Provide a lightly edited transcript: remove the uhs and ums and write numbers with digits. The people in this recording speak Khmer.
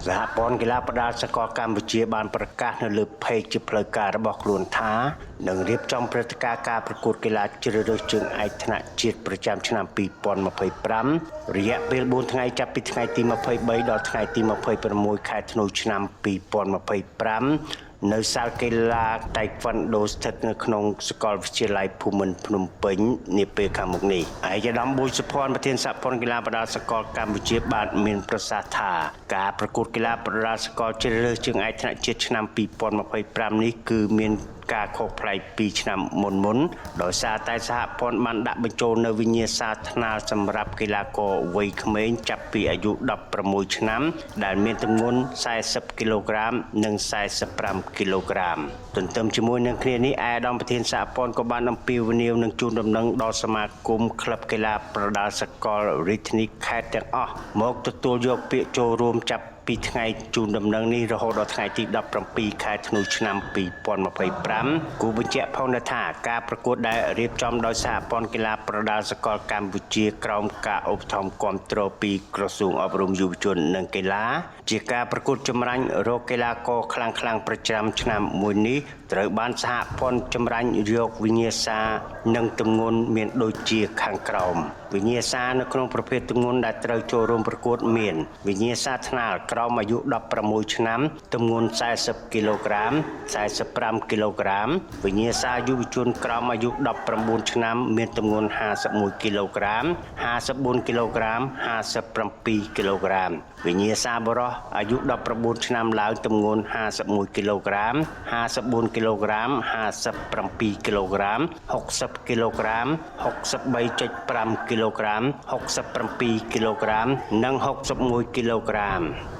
សហព័ន្ធកីឡាប្រដាល់សកលកម្ពុជាបានប្រកាសនៅលើ page ជាផ្លូវការរបស់ខ្លួនថានឹងរៀបចំព្រឹត្តិការណ៍ការប្រកួតកីឡាជ្រើសរើសជើងឯកថ្នាក់ជាតិប្រចាំឆ្នាំ2025រយៈពេល4ថ្ងៃចាប់ពីថ្ងៃទី23ដល់ថ្ងៃទី26ខែធ្នូឆ្នាំ2025នៅសាលកីឡាតៃក្វាន់ដូស្ថិតនៅក្នុងសាកលវិទ្យាល័យភូមិន្ទភ្នំពេញនាពេលខាងមុខនេះឯកឧត្តមប៊ូសុភ័ណ្ឌប្រធានសហព័ន្ធកីឡាប្រដាល់សកលកម្ពុជាបានមានប្រសាសន៍ថាការប្រកួតកីឡាប្រដាល់សកលជ្រើសរើសជើងឯកថ្នាក់ជាតិឆ្នាំ2025នេះគឺមានការខុសប្លែកពីឆ្នាំមុនមុនដោយសារតែសហព័ន្ធបានដាក់បញ្ចូលនៅវិញ្ញាសាថ្នាលសម្រាប់កីឡាករវ័យក្មេងចាប់ពីអាយុ16ឆ្នាំដែលមានទម្ងន់40គីឡូក្រាមនិង45គីឡូក្រាមទន្ទឹមជាមួយនឹងគ្នានេះឯកឧត្តមប្រធានសហព័ន្ធក៏បានអំពាវនាវនិងជូនដំណឹងដល់សមាគមក្លឹបកីឡាប្រដាល់សកលរាជធានីខេត្តទាំងអស់មកទទួលយកពាក្យចូលរួមចាប់ពីថ្ងៃជូនដំណឹងនេះរហូតដល់ថ្ងៃទី17ខែធ្នូឆ្នាំ2025គូបញ្ជាក់ផងដែរថាការប្រកួតដែលរៀបចំដោយសហព័ន្ធកីឡាប្រដាល់សកលកម្ពុជាក្រោមការឧបត្ថម្ភគាំទ្រពីក្រសួងអប់រំយុវជននិងកីឡាជាការប្រកួតចម្រាញ់រកកីឡាករខ្លាំងៗប្រចាំឆ្នាំមួយនេះត្រូវបានសហព័ន្ធចម្រាញ់យកវិញ្ញាសានិងទម្ងន់មានដូចជាខាងក្រោមវិញ្ញាសានៅក្នុងប្រភេទទម្ងន់ដែលត្រូវចូលរួមប្រកួតមានវិញ្ញាសាថ្នាលក្រោមអាយុ16ឆ្នាំទម្ងន់40គីឡូក្រាម45គីឡូក្រាមវិញ្ញាសាយុវជនក្រោមអាយុ19ឆ្នាំមានទម្ងន់51គីឡូក្រាម54គីឡូក្រាម57គីឡូក្រាមវិញ្ញាសាបុរសអាយុ19ឆ្នាំឡើងទម្ងន់51គីឡូក្រាម54គីឡូក្រាម57គីឡូក្រាម60គីឡូក្រាម63.5គីឡូក្រាម67គីឡូក្រាមនិង61គីឡូក្រាម។